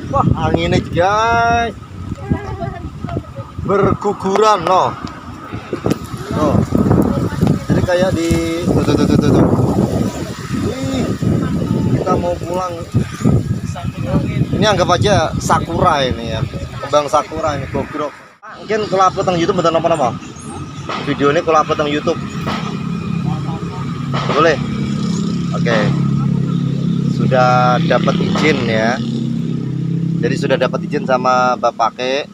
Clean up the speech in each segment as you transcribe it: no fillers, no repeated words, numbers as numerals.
Wah, anginnya guys. Berguguran loh. Tuh. Jadi kayak di tuh tuh tuh tuh tuh. Wih, kita mau pulang. Ini anggap aja sakura ini ya. Kembang sakura ini gogrok. Mungkin kalau upload teng YouTube mboten napa-napa. Video ini kalau upload teng YouTube. Boleh. Oke. Sudah dapat izin ya. Jadi sudah dapat izin sama bapake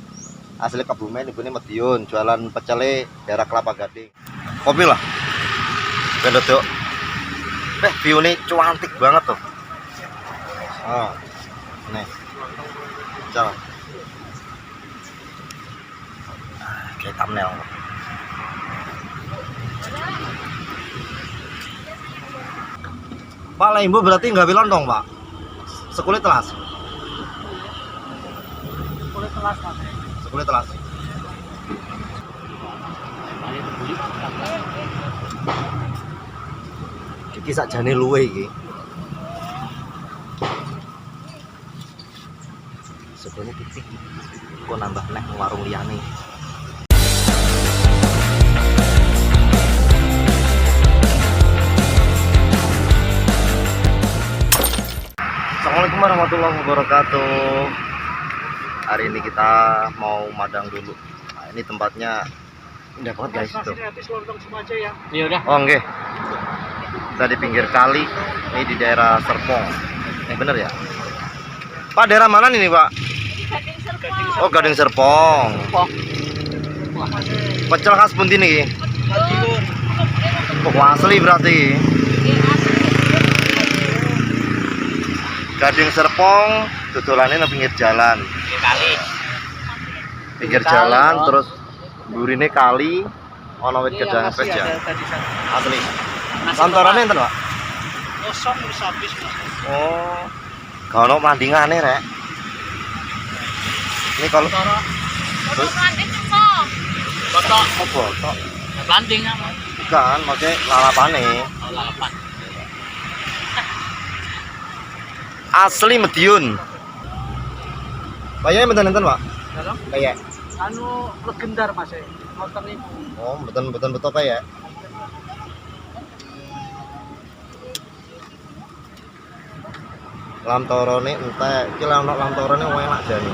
asli Kebumen, ibunya Madiun, jualan pecele daerah Kelapa Gading. Kopi lah. Ben dodok. View ini cantik banget tuh. Oh. Nih. Pecel. Kayak thumbnail. Pak Lembo berarti nggak lontong, Pak? Sekulit telas. Boleh telas, Mas. Sekulit telas. Iki sakjane luwe iki. Segone titik. Kok nambah nek warung liyane. Assalamualaikum warahmatullahi wabarakatuh. Hari ini kita mau madang dulu. Nah, ini tempatnya indah banget guys Mas, tuh. ini habis lontong semua aja ya. Iya udah. Oh nggih. Kita di pinggir kali, ini di daerah Serpong. Bener ya? Pak, daerah mana nih, Pak? Gading Serpong. Oh, Gading Serpong. Pok. Pecel khas pundi nih? Madiun. Oh, asli berarti. Gading Serpong, dodolannya nang pinggir jalan. Kali. Pinggir Kali, jalan oh. terus burine kali ana wit Ini yang gedang asli pes ya. ada tadi sana. Asli. Nasi Lantarane lemak. enten, Pak? Kosong wis habis, Mas. Oh. Gak ono mandingane, Rek. Ini kalau Toro. Botok landing Serpong. Botok. oh, botok. Ya banding apa? Bukan, maksudnya lalapane. Oh, lalapan. Asli Madiun. Kayaknya mboten enten, Pak? Dalam Kayak. anu legendar Mas ya. Motor niku. Oh, mboten mboten beto kayak. Lamtorone entek, iki lek ono lamtorone enak jane.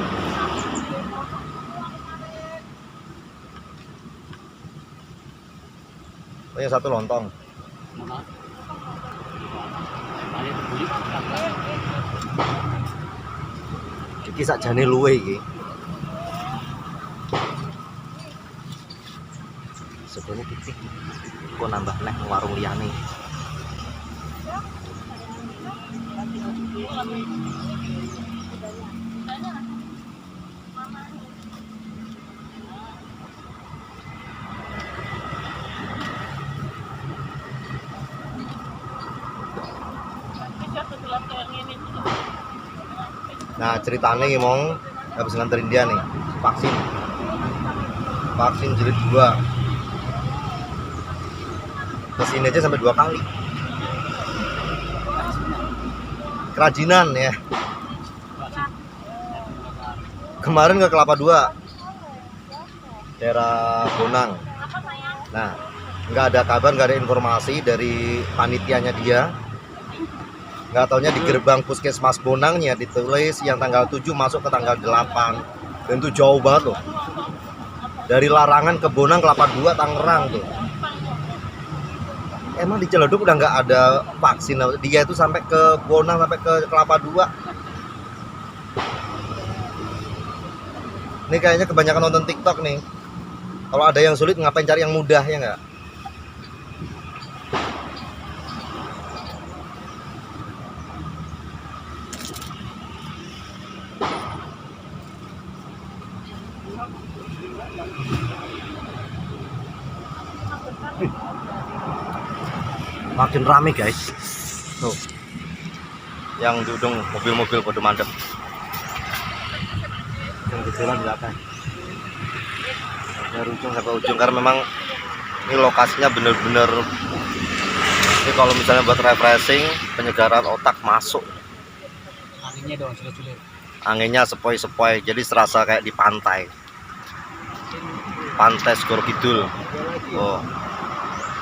Oh ya satu lontong. Iki sakjane luwe iki. Segone titik. Kok nambah nek warung liyane. Nah, ceritanya ngomong habis nganterin dia nih, vaksin. Vaksin jilid 2. Kesini aja sampai 2 kali. Kerajinan ya. Kemarin ke Kelapa 2. Daerah Bonang. Nah, nggak ada kabar, nggak ada informasi dari panitianya dia. Nggak taunya di gerbang puskesmas Bonangnya ditulis yang tanggal 7 masuk ke tanggal 8. Dan itu jauh banget loh. Dari Larangan ke Bonang Kelapa 2 Tangerang tuh. Emang di Ciledug udah nggak ada vaksin. Dia itu sampai ke Bonang, sampai ke Kelapa 2. Ini kayaknya kebanyakan nonton TikTok nih. Kalau ada yang sulit ngapain cari yang mudah ya nggak? Makin rame guys. Tuh. Yang dudung mobil-mobil pada mandek. Yang di jalan belakang. Dari ujung sampai ujung karena memang ini lokasinya bener-bener ini kalau misalnya buat refreshing, penyegaran otak masuk. Anginnya dong sulit-sulit. Anginnya sepoi-sepoi, jadi serasa kayak di pantai. Pantai Segoro Kidul. Oh.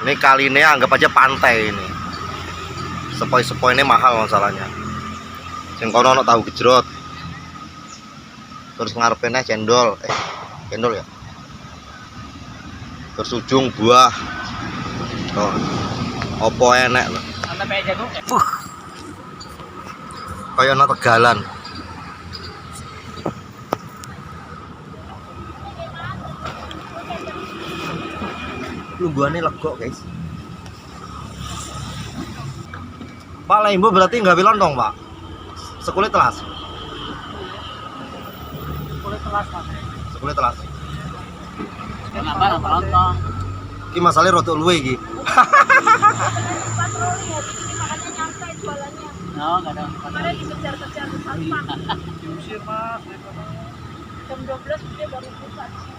Ini kali ini anggap aja pantai ini. Sepoi-sepoi ini mahal masalahnya. Sing kono ono tahu gejrot. Terus ngarepene cendol, cendol ya. Terus ujung buah. Oh. Opo enek lho. Ana pe jagung. Kaya ana tegalan. Lungguhane lega, guys. Pak Lembo berarti nggak lontong, Pak? Sekulit telas. Kulit telas Mas. Sekulit telas. Kenapa lontong? Iki masalahnya rodok luwe iki. Patroli hari ini makanya nyantai jualannya. No, enggak ada. Kemarin dikejar-kejar satpam. Diusir Mas. Jam 12 dia baru buka di sini.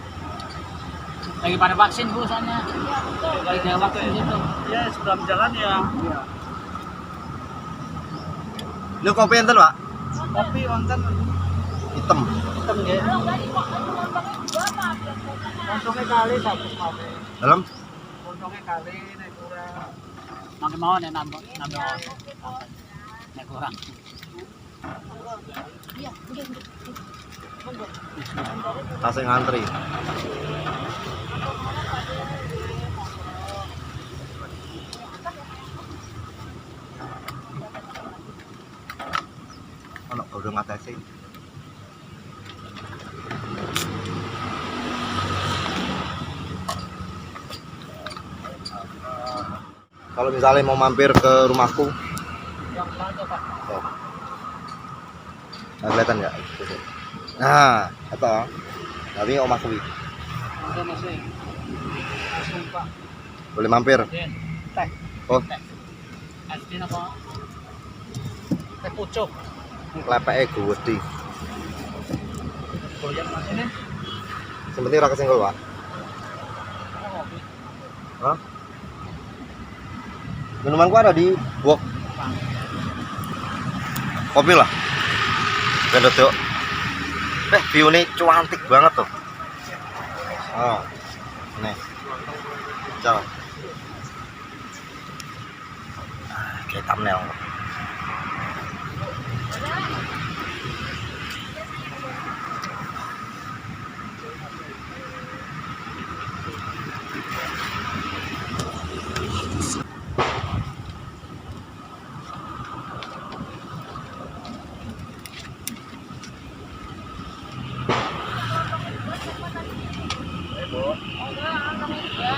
Lagi pada vaksin Bu soalnya. Iya, betul. Lagi ada vaksin itu. Iya, sudah berjalan ya. Iya. Lu kopi enten, Pak? Kopi wonten Hitam. hitam nggih. Kalau enggak nih kok lontongnya dua apa? Lontongnya kali satu Mas. Dalam Lontongnya kali nek kurang. Mangke mau nek nambah nambah. Nek kurang. Iya, udah, udah. Monggo. tasnya ngantri. Ono godhong atase. Kalau misalnya mau mampir ke rumahku, Yang mana Pak? oh. Nggak kelihatan nggak? Nah, atau tapi omahku iki. Monggo Mas. Langsung Pak. Boleh mampir. Teh. Oh, Teh. Es krim apa? Teh pucuk. klepeke gede. Goyang Mas ini. Sing penting ora kesenggol, Pak. Kopi. Hah? Minumanku ada di box. Kopi lah. Ben dodok. View ini cantik banget tuh. Oh. Nih. Jalan. Ah, kayak thumbnail. Oh, enggak, lontongnya dua.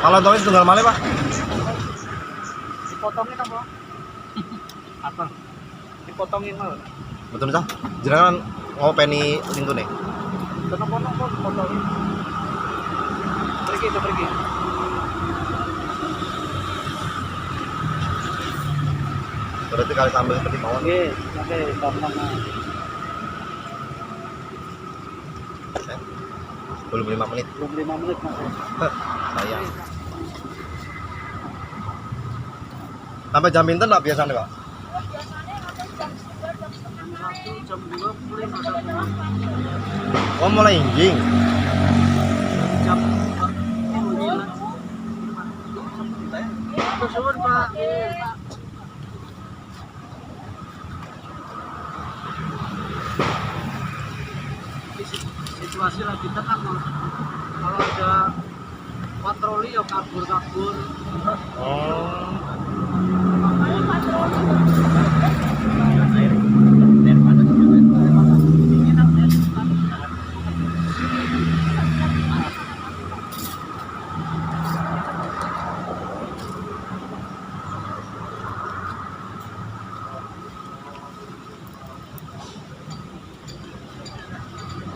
Kalau lontongnya setunggal malih, Pak. Dipotongin apa? Apa? Dipotongin mal. Betul sah. Jenengan ngopeni lintune. Kenapa kok dipotongin? Pergi itu pergi. Berarti kali sambal seperti mawon. Oke, oke, gampang. Belum 5 menit. Belum 5 menit Mas. Sayang. Sampai jam pinten Pak biasanya, Pak? Oh, biasanya nonton jam 9, jam setengah 1 jam 2 mulai Mas. Oh, mulai injing. Jam Suwun, Pak. Situasi lagi tenang, Mas. Kalau ada patroli ya kabur-kabur. Oh. Patroli.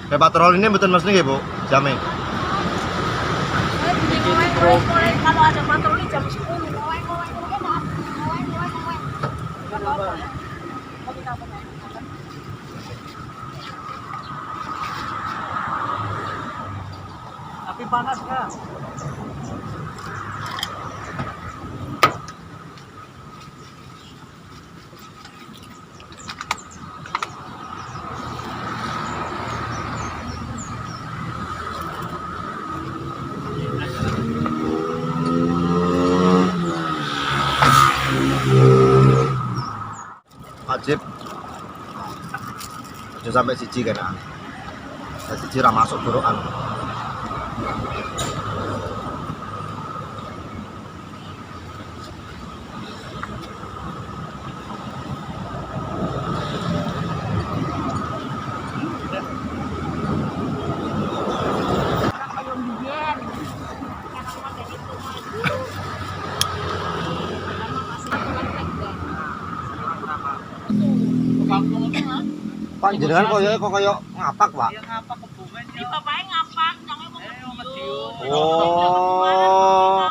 Kayak patroli ini betul mesti nggih, Bu? Jame. Mulai, mulai, kalau ada patroli jam 10. Apa ya? Mau kita apa? Tapi panas kan? Wajib. Aja sampai siji kan. Siji ra masuk burukan. Pak jenengan koyoke kok koyo ngapak, Pak? Iya ngapak Kebumen Ini bapaknya ngapak, nyonge wong Madiun. Oh.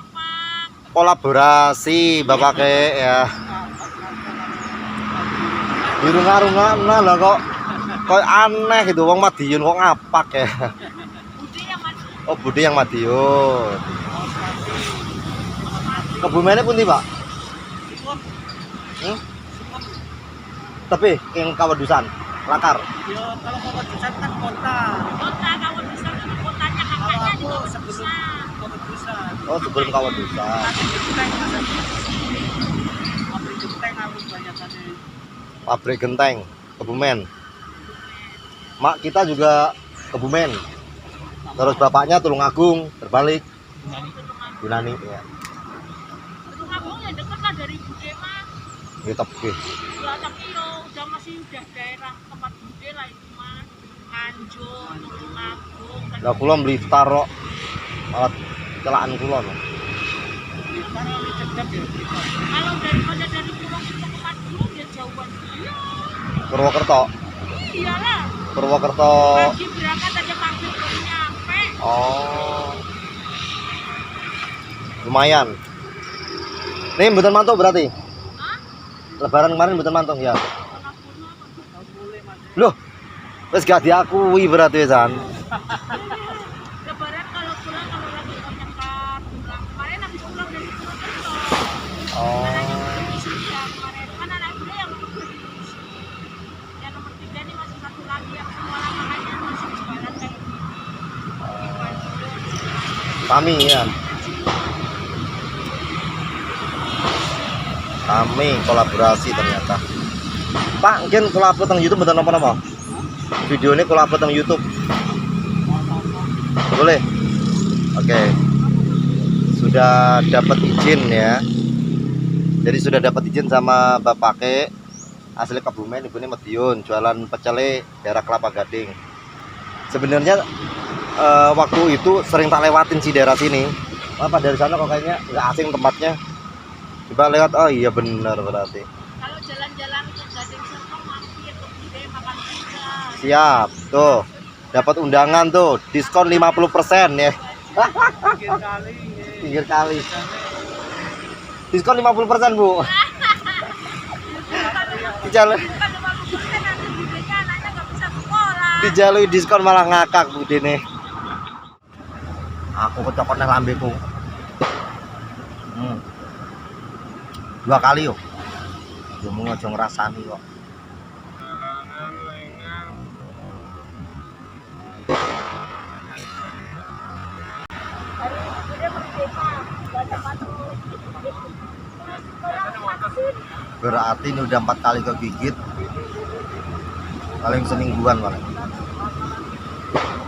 Kolaborasi bapake ya. Dirunga-rungakna lah kok koyo aneh gitu wong Madiun kok ngapak ya. Bude yang Madiun. Oh, Bude yang Madiun. Kebumennya pundi, Pak? Hmm? Tapi yang Kawedusan, Lakar. Ya kalau Kawedusan kan kota. Kota Kawedusan itu kotanya kakaknya di Kawedusan. Kawedusan. Oh, sebelum Kawedusan. Pabrik genteng aku banyak tadi. Pabrik genteng, Kebumen. Mak kita juga Kebumen. Terus bapaknya Tulungagung, terbalik. Yunani ya. Tulungagung ya deket lah dari Bude mah. Ya tapi. Ya tapi yo udah masih udah daerah tempat Bude lah itu mah. Nganjuk, Tulungagung. Lah kula Blitar kok. Malah celaan kula lho. Blitar cedek ya. Kalau daripada dari Purwokerto ke Madiun ya jauhan dia. Purwokerto. Iyalah. Purwokerto. Pagi berangkat aja mampir baru nyampe. Oh. Lumayan. Nih mboten mantuk berarti? Hah? Lebaran kemarin mboten mantuk ya. Loh, wis gak diakui berarti wisan. Lebaran kalau pulang kalau lagi mau nyekar pulang. Kemarin habis pulang dari Purwokerto. Oh. Anaknya belum sudah kemarin. Kan anak gue yang nomor 2 di Yang nomor 3 ini masih satu lagi yang sekolah makanya masih jualan kayak gini. Di Bandung. Kami ya. Kami kolaborasi ternyata. Pak, mungkin kalau upload teng YouTube mboten napa-napa. Videonya kalau upload teng YouTube. Boleh. Oke. Sudah dapat izin ya. Jadi sudah dapat izin sama bapake asli Kebumen, ibunya Madiun, jualan pecele daerah Kelapa Gading. Sebenarnya waktu itu sering tak lewatin sih daerah sini. Apa dari sana kok kayaknya nggak asing tempatnya. Coba lewat, oh iya benar berarti. Kalau jalan-jalan ke Gading Serpong mampir ke Bude makan pecel. Siap, tuh. Dapat undangan tuh, diskon 50% ya. Pinggir kali. Pinggir kali. Diskon 50%, Bu. Dijalui. 50% nanti budenya anaknya nggak bisa sekolah. Dijalui diskon malah ngakak Bu Dene. Aku kecokot nang lambeku. 2 kali yo. Yo mung aja ngrasani kok. Berarti ini udah 4 kali kegigit. Paling semingguan paling.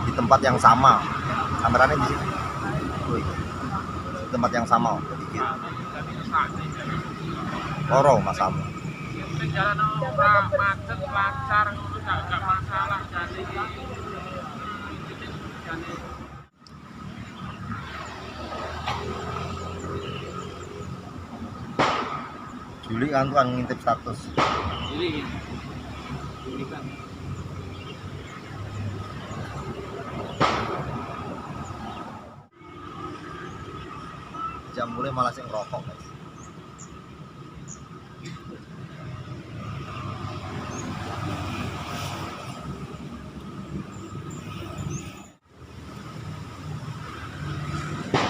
Di tempat yang sama. Kameranya di sini. Wih. Di tempat yang sama kegigit. Loro Mas Amu. Jalan ora macet lancar ngono gak masalah jane iki. Juli kan tuh ngintip status. Juli. Juli kan. Jam mulai malah sing ngerokok, guys.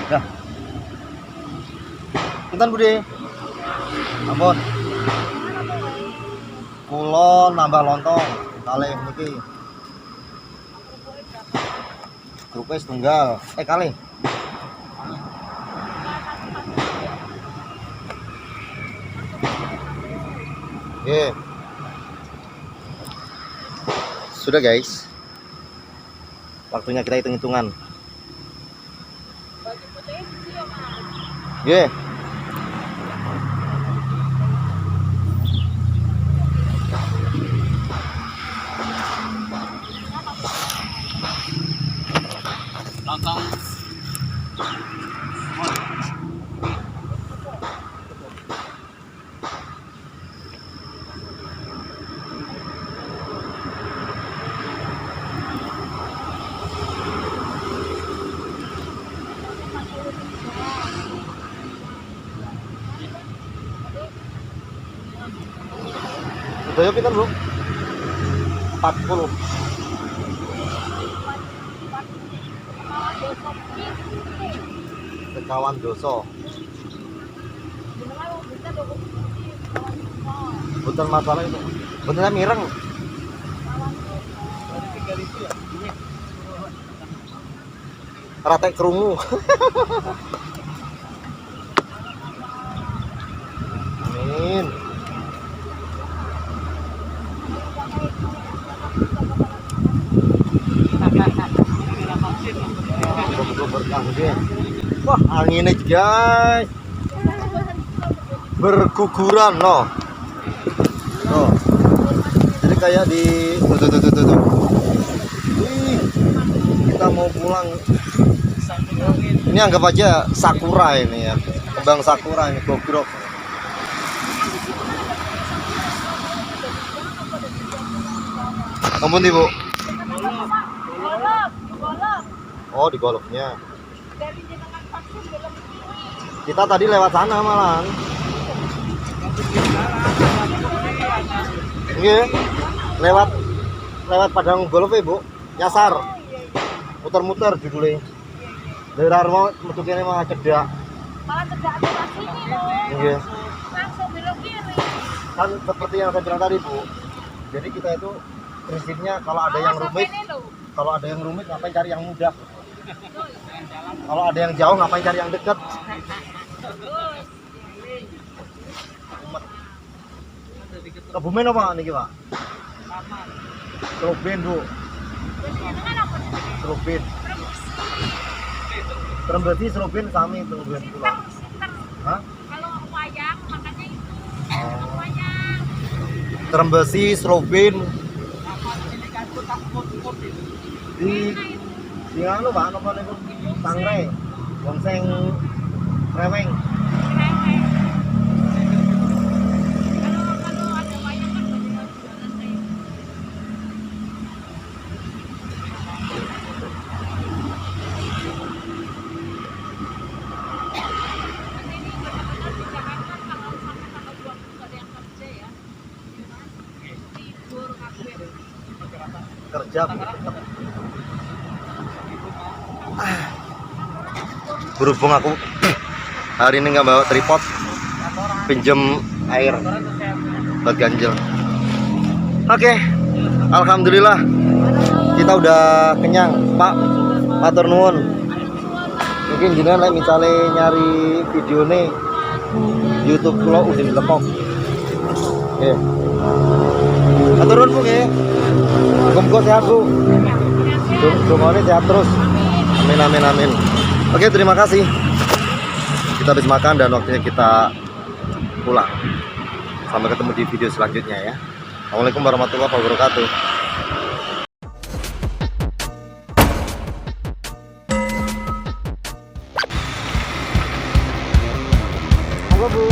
Dah. Pinten Bude? Ampun. Kula nambah lontong kalih niki. Grupe setunggal. Kalih. Oke. Sudah guys. Waktunya kita hitung-hitungan. Baju putihnya siji ya, Mas. Nggih. Lontong. Sedaya pinten, Bu? 40. Sekawan doso. Boten masalah itu. Boten mireng. Ratek krungu. Amin. Muga-muga berkah nggih. Wah, anginnya guys. Berguguran no. No. Jadi kayak di tuh tuh tuh tuh tuh. Ih, kita mau pulang. Ini anggap aja sakura ini ya. Kembang sakura ini gogrok. Ampun Ibu. Golok, golok. Oh, di goloknya. Dari jenengan vaksin belum kiri. Kita tadi lewat sana malahan. Iya. Lewat lewat Padang Golf ya, Bu. Nyasar. Oh iya iya. Muter-muter judulnya. Dari Armo metu kene malah cedak. Malah cedak lewat sini loh. Iya. Langsung belok kiri. Kan seperti yang saya bilang tadi, Bu. Jadi kita itu prinsipnya kalau ada yang Awas rumit, sampai ini loh. kalau ada yang rumit ngapain cari yang mudah? Kalau ada yang jauh ngapain cari yang dekat? Terus. Umet. Kebumen apa niki, Pak? Celubin, Bu. Jadi jenengan apa jenenge? Celubin. Trembesi celubin sami celubin kula. Sinter, sinter. Hah? Kalau wayang makanya itu. Oh. Wayang. Trembesi celubin di di anu Pak, napa niku? Sangrai. Gongseng reweng. Reweng. Kalau kalau ada wayang kan banyak yang jualan kayak gitu. Dan ini benar-benar di Jakarta tanggal 1 tanggal 20 nggak ada yang kerja ya. Tidur kabeh. Kerja Bu. Berhubung aku hari ini nggak bawa tripod, pinjem air buat ganjel. Oke, alhamdulillah kita udah kenyang, Pak. Matur nuwun. Mungkin jenengan lek misale nyari video nih YouTube kula Udin Lepok. Oke. Matur nuwun Bu nggih. Muga-muga sehat Bu. Dongane sehat terus. Amin amin amin. Oke, terima kasih. Kita habis makan dan waktunya kita pulang. Sampai ketemu di video selanjutnya ya. Assalamualaikum warahmatullahi wabarakatuh. Monggo, Bu.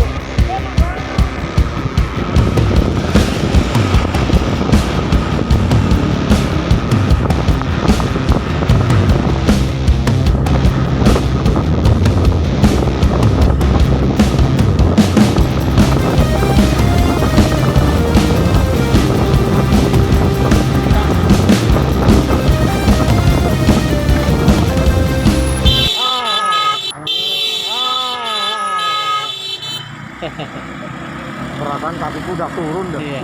Perasaan kakiku udah turun dah. Iya.